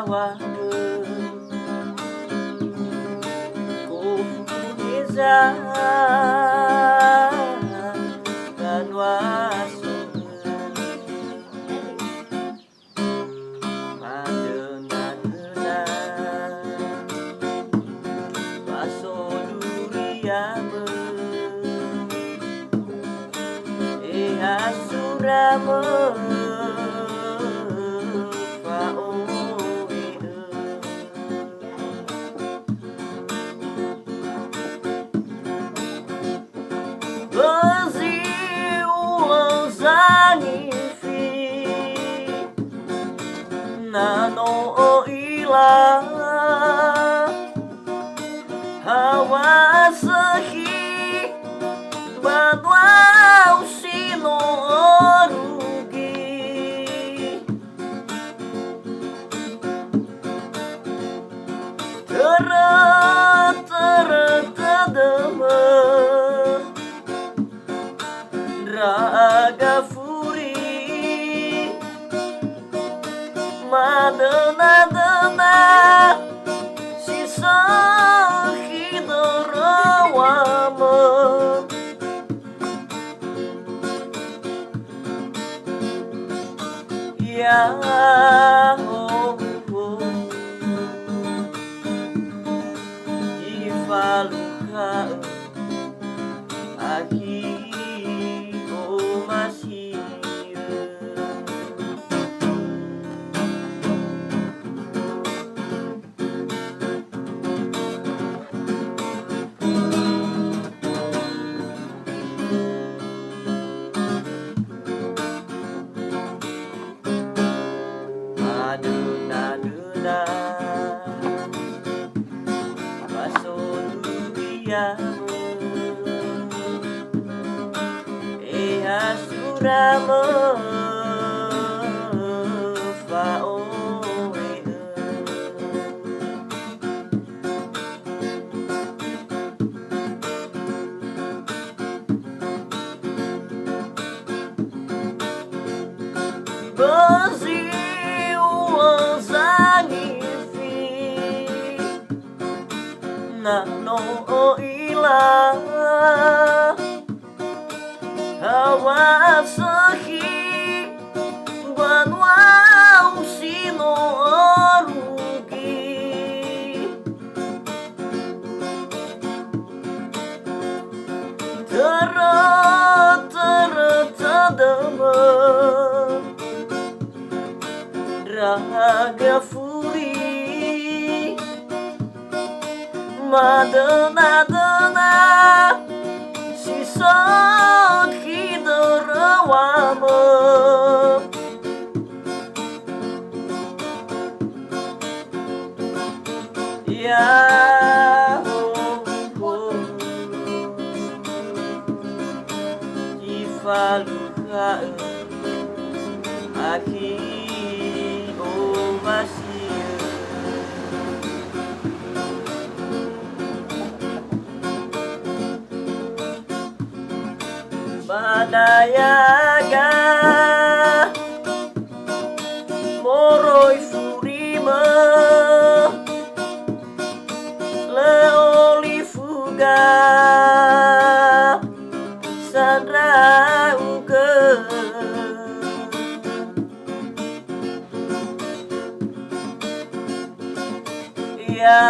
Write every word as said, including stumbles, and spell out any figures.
Wa'ö, gofu heza, banua so'ö, madöna-döna, ba so duriamö, eha suramö fa'o'e'ö. Bözi ulö zangifi, na no ö'ila, hawa sökhi, banua-U si no örugi. Törö, törö tödömö, ndra'aga furi, madöna-döna, si sökhi döröwamö. Ya'ahowu, ifalukha'ö akhi omasi'ö. Madöna-döna, ba so duriamö, eha suramö fa'o'e'ö. Bözi ulö zangifi, na no ö'ila, hawa sökhi, banua-U si no örugi. Törö, törö tödömö, ndra'aga furi, madöna-döna, si sökhi döröwamö. Ya'ahowu, ifalukha'ö akhi omasi'ö. Ba dayaga moroi furimö, lö olifuga sandra'ugö. Ya